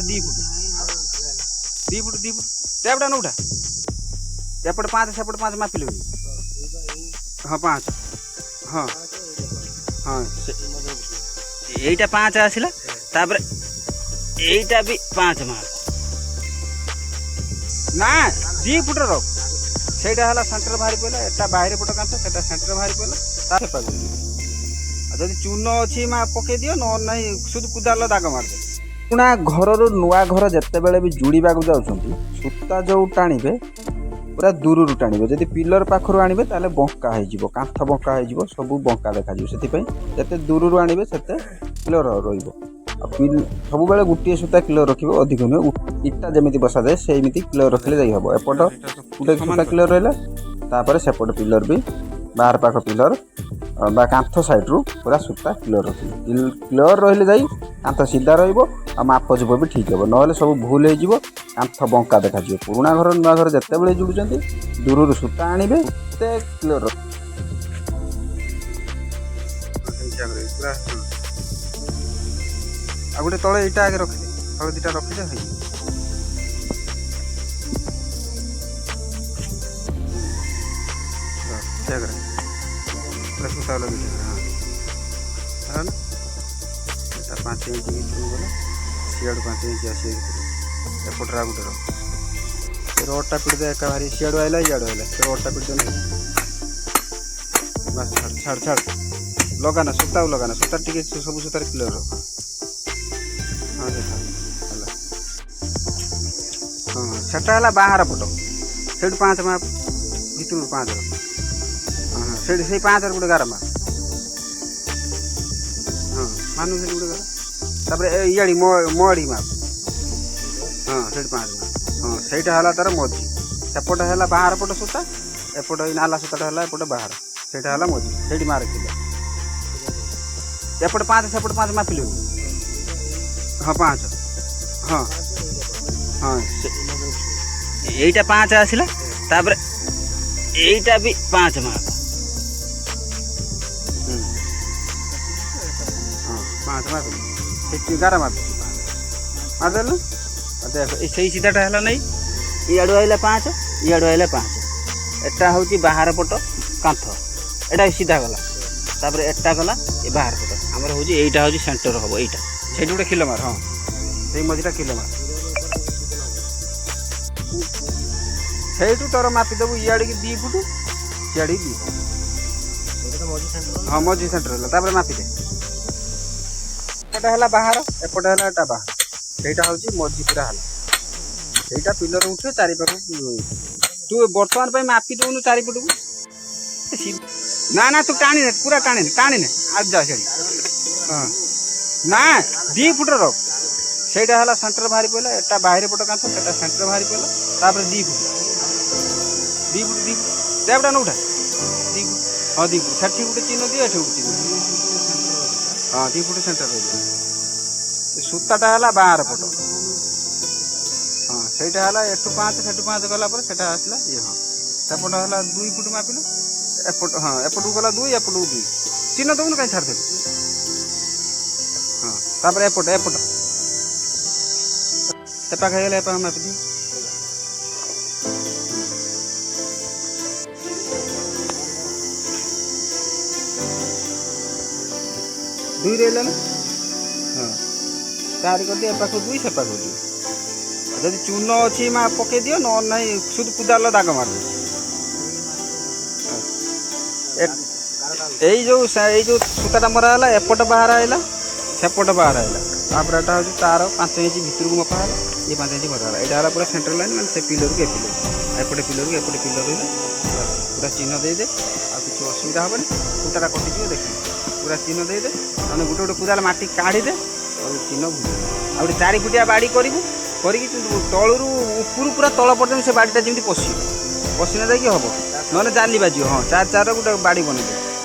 2 foot, 2 foot, 2 foot. ଟ୍ୟାପ୍ଟା ନଉଠା। ଏପଟେ 5, ସେପଟେ 5 ମାପିଲୁ? ହଁ, 5। ହଁ, ଏଇଟା 5 ଆସିଲା। ତାପରେ ଏଇଟା ବି 5 ମାପ। ନା, 2 ଫୁଟ ରଖ। ସେଇଟା ହେଲା ସେଣ୍ଟର ବାହାରି ପଡ଼ିଲା। ଏଟା ବାହାରେ ପଟ କାନ୍ଥ, ସେଟା ସେଣ୍ଟର ବାହାରି ପଡ଼ିଲା। ତା ସେପାକୁ ଆଉ ଯଦି ଚୂନ ଅଛି ମା ପକେଇ ଦିଅ, ନହେଲେ ନାହିଁ ଶୁଧୁ କୁଦାଲ ଦାଗ ମାରିଦେବେ। ପୁରୁଣା ଘରରୁ ନୂଆ ଘର ଯେତେବେଳେ ବି ଯୋଡ଼ିବାକୁ ଯାଉଛନ୍ତି, ସୂତା ଯେଉଁ ଟାଣିବେ ପୁରା ଦୂରରୁ ଟାଣିବେ। ଯଦି ପିଲର ପାଖରୁ ଆଣିବେ, ତାହେଲେ ବଙ୍କା ହେଇଯିବ, କାନ୍ଥ ବଙ୍କା ହେଇଯିବ, ସବୁ ବଙ୍କା ଦେଖାଯିବ। ସେଥିପାଇଁ ଯେତେ ଦୂରରୁ ଆଣିବେ, ସେତେ କ୍ଲିଅର ରହିବ। ଆଉ ସବୁବେଳେ ଗୋଟିଏ ସୂତା କ୍ଲିଅର ରଖିବେ, ଅଧିକ ନୁହେଁ। ଇଟା ଯେମିତି ବସାଯାଏ, ସେମିତି କ୍ଲିଅର ରଖିଲେ ଯାଇ ହେବ। ଏପଟ ଗୋଟେ ସୂତା କ୍ଲିଅର ରହିଲା, ତାପରେ ସେପଟ ପିଲର ବି, ବାହାର ପାଖ ପିଲର ବା କାନ୍ଥ ସାଇଡ଼ରୁ ପୁରା ସୂତା କ୍ଲିଅର ରଖିବେ। କ୍ଲିଅର ରହିଲେ ଯାଇ କାନ୍ଥ ସିଧା ରହିବ ଆଉ ମାପ ଯୁପ ବି ଠିକ୍ ହେବ। ନହେଲେ ସବୁ ଭୁଲ ହେଇଯିବ, କାନ୍ଥ ବଙ୍କା ଦେଖାଯିବ। ପୁରୁଣା ଘର ନୂଆ ଘର ଯେତେବେଳେ ଯୋଡ଼ୁଛନ୍ତି, ଦୂରରୁ ସୂତା ଆଣିବେ, ଏତେ କ୍ଲିଅର। ପୁରା, ହଁ। ଆଉ ଗୋଟେ ତଳେ ଏଇଟା ଆଗେ ରଖିଦେ। ତଳେ ଦୁଇଟା ରଖିଦେ, ହେଇଯିବ। ରଖ, ଠିଆ କର। ପୁରା ସୂତା ଲଗେଇ। ହଁ, ହେଲା ନା? ଏଟା 5 ଇଞ୍ଚ ଭିତରକୁ ଗଲା, ସିଆଡ଼ୁ 5 ଇଞ୍ଚ ଆସିବ ଭିତରକୁ। ଏପଟରେ ଆଉ ଗୋଟେ ରଖ। ସେ ରଡ଼ଟା ପିଟି ଦେ ଏକା ଭାରି। ସିଆଡ଼ୁ ଆଇଲା, ଇଆଡ଼ୁ ଆଇଲା, ସେ ରଡ଼ଟା ପିଟି ଦେ। ବାସ୍, ଛାଡ଼, ଛାଡ଼, ଛାଡ଼। ଲଗାନା, ସୂତାକୁ ଲଗାନା। ସୂତା ଟିକେ ସବୁ ସୂତାରେ କ୍ଲିୟର ରଖ। ହଁ, ସେଟା ହେଲା। ହଁ, ସେଟା ହେଲା ବାହାର ପଟ। ସେଇଠୁ 5 ମାପ, ଭିତରକୁ 5 ରଖ। ହଁ, ସେଇଠି ସେଇ 5ରେ ଗୋଟେ ଗାର ମାର। ହଁ, ମାନୁ, ସେଠି ଗୋଟେ ଗାର। ତାପରେ ଇଆଡ଼ି ମୋ ଆଡ଼ି ମାପ। ହଁ, ସେଇଠି 5 ମାପ। ହଁ, ସେଇଟା ହେଲା ତାର ମଝି। ସେପଟ ହେଲା ବାହାର ପଟ ସୂତା, ଏପଟ ଏଇ ନାଲା ସୂତାଟା ହେଲା ଏପଟ ବାହାର। ସେଇଟା ହେଲା ମଝି। ସେଇଠି ମାରେ ଥିଲା। ଏପଟେ 5, ସେପଟେ 5 ମାପିଲୁ? ହଁ, 5। ହଁ, ଏଇଟା 5 ଆସିଲା। ତାପରେ ଏଇଟା ବି 5 ମାପ। ହଁ, 5 ମାପିଲୁ। ସେଠି ଗାର ମାପିଛୁ, ମାରିଦେଲୁ। ଆଉ ଦେଖ, ଏଇ ସେଇ ସିଧାଟା ହେଲା ନାଇଁ? ଇଆଡ଼ୁ ଆଇଲା 5, ଇଆଡ଼ୁ ଆଇଲା 5। ଏଟା ହେଉଛି ବାହାର ପଟ କାନ୍ଥ। ଏଟା ସିଧା ଗଲା। ତାପରେ ଏଟା ଗଲା ଏ ବାହାର ପଟ। ଆମର ହେଉଛି ଏଇଟା ହେଉଛି ସେଣ୍ଟର ହେବ ଏଇଟା। ସେଇଠି ଗୋଟେ ଖିଲ ମାର। ହଁ, ସେଇ ମଝିଟା ଖିଲ ମାର। ସେଇଠୁ ତୋର ମାପିଦେବୁ ଇଆଡ଼ିକି 2 ଫୁଟ, ସିଆଡ଼ିକି 2 ଫୁଟ। ହଁ, ମଝି ସେଣ୍ଟର ହେଲା। ତାପରେ ମାପିଦେ। ଏପଟେ ହେଲା ବାହାର, ଏପଟେ ହେଲା ଏଟା ବାହାର। ସେଇଟା ହେଉଛି ମଝି ପୁରା ହେଲା। ସେଇଟା ପିଲର ଉଠିବ ଚାରିପାଖକୁ। ତୁ ବର୍ତ୍ତମାନ ପାଇଁ ମାପି ଦଉନୁ ଚାରିପଟକୁ। ନା ନା, ତୁ ଟାଣିନେ, ପୁରା ଟାଣିନେ, ଟାଣିନେ। ଆଉ ଯା ସେଠି। ହଁ, ନା, 2 ଫୁଟ ରଖ। ସେଇଟା ହେଲା ସେଣ୍ଟର ବାହାରି ପଡ଼ିଲା। ଏଟା ବାହାରେ ପଟ କାନ୍ଥ, ସେଟା ସେଣ୍ଟର ବାହାରି ପଡ଼ିଲା। ତାପରେ 2 ଫୁଟ, 2 ଫୁଟ, 2 ଫୁଟ। ଟ୍ୟାପ୍ଟା ନଉଠା। 2 ଫୁଟ। ହଁ, 2 ଫୁଟ। ସେଠି ଗୋଟେ ଚିହ୍ନ ଦିଅ, ଏଠି ଗୋଟେ ଚିହ୍ନ ଦିଅ। ହଁ, 2 ଫୁଟ ସେଣ୍ଟର ରହିବ। ଏ ସୂତାଟା ହେଲା ବାହାର ପଟ। ହଁ, ସେଇଟା ହେଲା ଏଠୁ 5, ସେଠୁ 5 ଗଲା ପରେ ସେଟା ଆସିଲା ଇଏ। ହଁ, ସେପଟ ହେଲା 2 ଫୁଟ ମାପିଲୁ ଏପଟ। ହଁ, ଏପଟକୁ ଗଲା 2, ଏପଟକୁ 2। ଚିହ୍ନ ଦଉନୁ କାହିଁ? ଛାଡ଼ିଦେଲୁ। ହଁ, ତାପରେ ଏପଟ ଏପଟ ସେ ପାଖ ହେଇଗଲା। ଏ ପାଖ ମାପିଦି। 2 ରହିଲା ନା? ହଁ, 4 କରିଦିଅ। ଏ ପାଖକୁ 2, ସେ ପାଖକୁ 2। ଆଉ ଯଦି ଚୂନ ଅଛି ମା ପକେଇ ଦିଅ, ନହେଲେ ନାହିଁ ଶୁଧୁ କୁଦାଲ ଦାଗ ମାରିଦିଅ। ଏଇ ଯୋଉ ସୂତାଟା ମରା ହେଲା, ଏପଟ ବାହାର ଆଇଲା, ସେପଟ ବାହାର ଆଇଲା। ତାପରେ ଏଟା ହେଉଛି ତାର 5 ଇଞ୍ଚ ଭିତରକୁ ମପା ହେଲା, ଇଏ 5 ଇଞ୍ଚ ମପା ହେଲା। ଏଇଟା ହେଲା ପୁରା ସେଣ୍ଟର ଲାଇନ୍, ମାନେ ସେ ପିଲରକୁ ଏ ପିଲର, ଏପଟେ ପିଲରକୁ ଏପଟେ ପିଲର ରହିଲା। ପୁରା ଚିହ୍ନ ଦେଇଦେ, ଆଉ କିଛି ଅସୁବିଧା ହେବନି। ସୂତାଟା କଟିଯିବ ଦେଖିବି। ପୁରା ଚିହ୍ନ ଦେଇଦେ। ମାନେ ଗୋଟେ ଗୋଟେ କୁଦାଲ ମାଟି କାଢ଼ିଦେ ଆଉ ଚିହ୍ନ ଭୁଲ। ଆଉ ଗୋଟେ 4 ଫୁଟିଆ ବାଡ଼ି କରିବୁ। କରିକି କିନ୍ତୁ ତଳରୁ ଉପରୁ ପୁରା ତଳ ପର୍ଯ୍ୟନ୍ତ ସେ ବାଡ଼ିଟା ଯେମିତି ପଶିବ, ପଶିନେ ଯାଇକି ହେବ, ନହେଲେ ଜାଲି ବାଜିବ। ହଁ, 4 4 ଗୋଟେ ବାଡ଼ି ବନେଇଦେ।